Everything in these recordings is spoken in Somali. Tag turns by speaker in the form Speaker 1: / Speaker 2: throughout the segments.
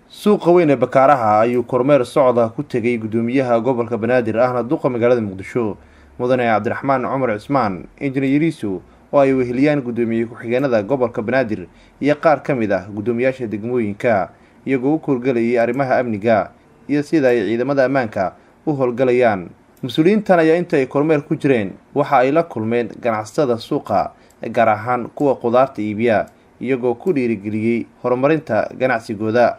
Speaker 1: Suuqa weyn ee Bakaaraha ayuu kormeer socda ku tegay gudoomiyaha gobolka Banaadir ahna duqa magaalada Muqdisho, mudane Cabdiraxmaan Cumar Cismaan Injineer Yariisow, oo ay weheliyaan gudoomiye ku-xigeenada gobolka Banaadir iyo qaar ka mid ah guddoomiyaasha degmooyinka, iyagoo u kuurgalayay arrimaha amniga iyo sida ay ciidamada ammaanka u howlgalayaan. Mas-uuliyiintan ayaa inta ay kormeer ku jireen waxa ay la kulmeen ganacsatada suuqa, gaar ahaan kuwa qudaarta iibiya, iyagoo ku dhiirigeliyey horumarinta ganacsigooda.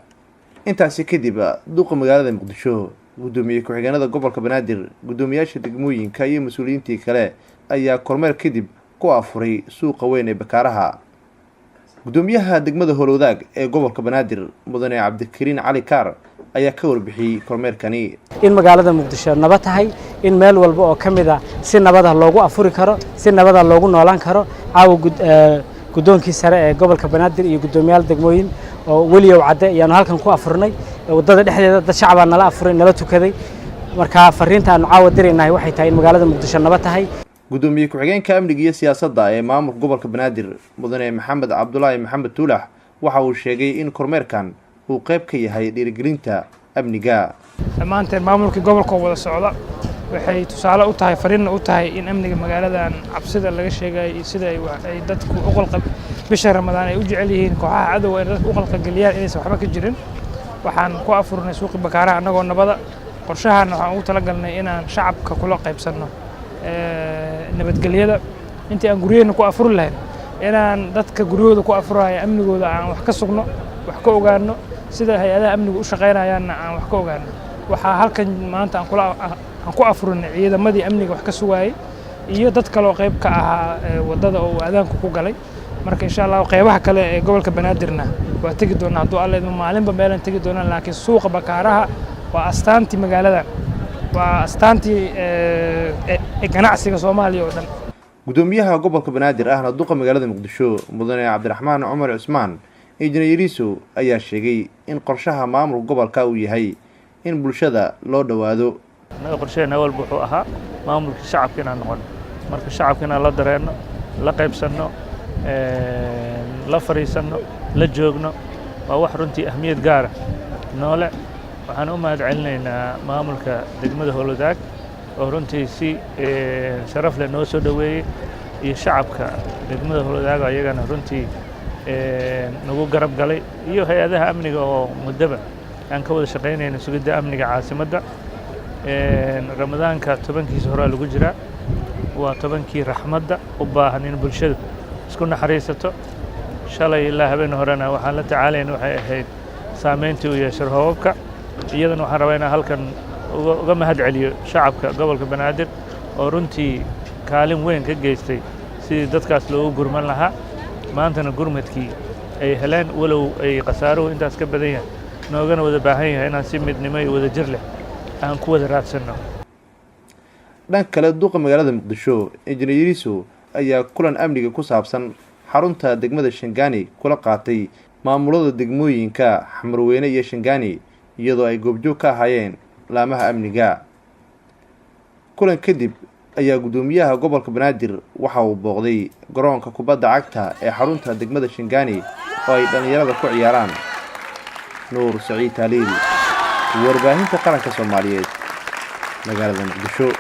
Speaker 1: Intaasi kadib, duqa magaalada Muqdisho, gudoomiye ku-xigeenada gobolka Banaadir, guddoomiyaasha degmooyinka iyo mas-uuliyiintii kale ayaa kormeer kadib ku afuray suuqa weyn ee Bakaaraha. Gudoomiyaha degmada Howlwadaag ee gobolka Banaadir, mudane Cabdikariin Cali Kaar, ayaa ka warbixiyey kormeerkani.
Speaker 2: In magaalada Muqdisho nabad tahay, in meel walba oo ka mid a si nabada loogu afuri karo, si nabada loogu noolaan karo. Caawa guddoonkii sare ee gobolka Banaadir iyo guddoomiyaal degmooyin oo weliyow cadde ayaanu halkan ku afurnay waddada dhexdeeda. Dad shacabaa nala afuray, nala tukaday. Marka fariinta aanu caawa diraynahay waxay tahay in magaalada Muqdisho nabad tahay.
Speaker 1: Gudoomiye ku-xigeenka amniga iyo siyaasadda ee maamulka gobolka Banaadir, mudane Maxamed Cabdulaahi Maxamed Tuulax, waxa uu sheegay in kormeerkan uu qayb ka yahay dhiirigelinta amniga.
Speaker 3: Dhammaanteen maamulkii gobolka oo wada socda waxay tusaale u tahay, fariinna u tahay in amniga magaaladan cabsida laga sheegayo iyo sida ay dadku uqalqa bisha Ramadaan ay u jecel yihiin kooxaha cadowga inay dadku u qalqalgeliyaan inaysan waxba ka jirin. Waxaan ku afurnay suuqii Bakaaraha annagoo nabada. Qorshahan waxaan ugu talagalnay inaan shacabka kula qaybsanno nabadgelyada. Intii aan guryaheenna ku afuri lahayn, inaan dadka guryahooda ku afuraya amnigooda aan wax ka sugno, wax ka ogaano, sida hay-adaha amnigu u shaqaynayaanna aan wax ka ogaano. Waxaa halkan maanta aan kula aan ku afurinay ciidamadii amniga wax ka sugaayay iyo dad kaloo qayb ka ahaa waddada oo uu aadaanku ku galay. Marka insha Allah qaybaha kale ee gobolka Banaadirna waa tegi doonaa hadduu Alla idmo, maalinba meelaan tegi doonaa. Laakiin suuqa Bakaaraha waa astaantii magaaladan, waa astaantii ganacsiga Soomaaliya oo dhan.
Speaker 1: Gudoomiyaha gobolka Banaadir ahna duqa magaalada Muqdisho, mudane Cabdiraxmaan Cumar Cismaan Injineer Yariisow, ayaa sheegay in qorshaha maamulka gobolka uu yahay in bulshada loo dhowaado.
Speaker 4: Annaga qorshaheena awalba wuxuu ahaa maamulka shacabka inaan noqono. Marka shacabka inaan la dareenno, la qaybsanno, la fadhiisanno, la joogno waa wax runtii ahmiyad gaara noole. Waxaan u mahad celinaynaa maamulka degmada Howlwadaag oo runtii si sharaf leh noo soo dhoweeyey, iyo shacabka degmada Howlwadaag ayagana runtii nagu garab galay, iyo hay-adaha amniga oo muddaba aan ka wada shaqaynayno sugidda amniga caasimadda. Ramadaanka 10-kiisa horaa lagu jiraa, waa 10-kii raxmadda, u baahan in bulshadu isku naxariisato. Shalay ilaa habeen horena waxaan la tacaalayna waxay ahayd saameyntii u yeeshay roobabka. Iyadana waxaan rabaa inaan halkan uga mahad celiyo shacabka gobolka Banaadir oo runtii kaalin weyn ka geystay sidii dadkaas loogu gurman lahaa. Maantana gurmadkii ay heleen, walow ay khasaaruhu intaas ka badan yahay, noogana wada baahan yahay inaan si midnimo iyo wada jir leh aan ku wada raadsanno.
Speaker 1: Dhanka kale, duqa magaalada Muqdisho Injineer Yariisow ayaa kulan amniga ku saabsan xarunta degmada Shangaani kula qaatay maamulada degmooyinka Xamarweyne iyo Shangaani, iyadoo ay goobjoog ka ahaayeen laamaha amniga. Kulan kadib ayaa guddoomiyaha gobolka Banaadir waxa uu booqday garoonka kubadda cagta ee xarunta degmada Shangaani oo ay dhallinyarada ku ciyaaraan. Nuur Saciid Taaliil, Warbaahinta Qaranka Soomaaliyeed, magaalada Muqdisho.